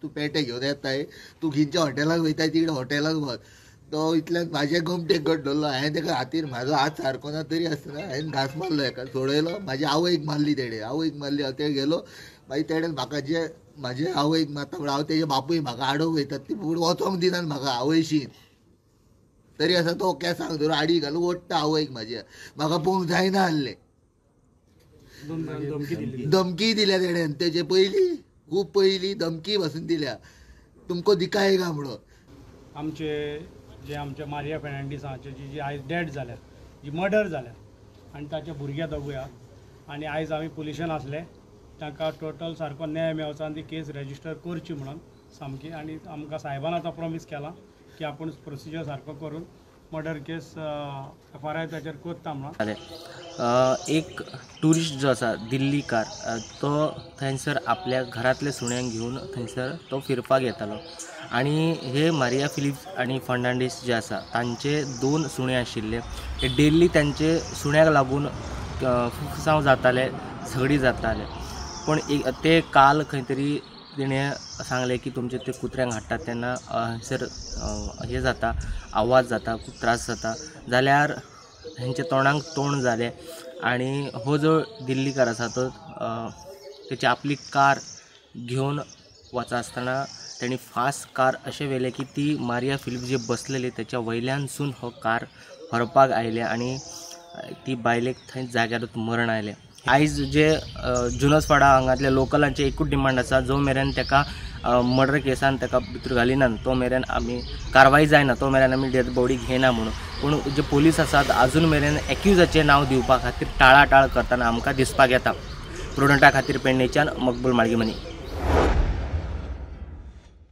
तूं पेटे घेवन येताय, तूं खंयच्या हॉटेलाक वयताय तिकडे हॉटेलाक वच. तो इतल्यान म्हाजे गोमटेक घट धरलो. हांवें तेका हातीर म्हाजो हात सारको ना तरी आसतना हांवें घांस मारलो हेका, सोडयलो. म्हाज्या आवयक मारली तेणें, आवयक मारली. हांव तें गेलो मागीर तेणें म्हाका जे म्हाजे आवयक मारता म्हण हांव तेजे बापूय म्हाका आडोवंक वयतात ती फुडें वचोंक दिनात म्हाका आवयशीन. तरी आसा तो केंसांक धरून आडी घालून ओडटा आवयक म्हाज्या, म्हाका पळोवंक जायना आहलें. धमकी दिल्या तेणें तेजे पयलीं, खूब पयलीं धमकी पासून दिल्या, तुमकां दिकायगा म्हणून. आमचे जे आमच्या मारिया फेर्नांडीस हांचे जी आयज डेड जाल्या, जी मर्डर जाल्या आनी ताच्या भुरग्या दोगूय, आनी आयज आमी पुलिशेन आसले तांकां टोटल सारको न्याय मेळचो आनी ती केस रेजिस्टर करची म्हणून सामकी. आनी आमकां साहेबान आतां प्रॉमीस केलां की आपूण प्रोसिजर सारको करून मर्डर केस FRI ताचेर करता म्हणून. एक ट्युरिस्ट जो आसा दिल्लीकार, तो थंयसर आपल्या घरांतल्या सुण्यांक घेवन थंयसर तो फिरपाक येतालो आनी हे मारिया फिलिप्स आनी फर्नांडीस जे आसा तांचे 2 सुणे आशिल्ले. हे डेली तांचे सुण्याक लागून फुफसांव जाताले, झगडी जाताले. पूण एक ते काल खंय तरी तिणें सांगलें की तुमचे ते कुत्र्यांक हाडटात तेन्ना हंयसर हें जाता, आवाज जाता, खूब त्रास जाता. जाल्यार हेंच्या तोंडाक तोंड जालें आनी हो जो दिल्लीकार आसा तो तेची आपली कार घेवन वचा आसतना तेणी फास्ट कार अशें व्हेलें की ती मारिया फिलिप्स जी बसलेली तेच्या वयल्यानसून हो कार व्हरपाक आयलें आनी ती बायलेक थंय जाग्यारूच मरण आयलें. आयज जे जुनसवाडा हांगांतल्या लोकलांचे एकूच डिमांड आसा, जो मेरेन तेका मर्डर केसान तेका भितर घालिना तो मेरेन आमी कारवाय जायना, तो मेरेन आमी डेड बॉडी घेयना म्हणून. पूण जे पोलीस आसात आजून मेरेन एक्युजाचें नांव दिवपा खातीर टाळाटाळ करतना आमकां दिसपाक येता. प्रुडंटा खातीर पेडणेच्यान मकबूल माळगीमनी.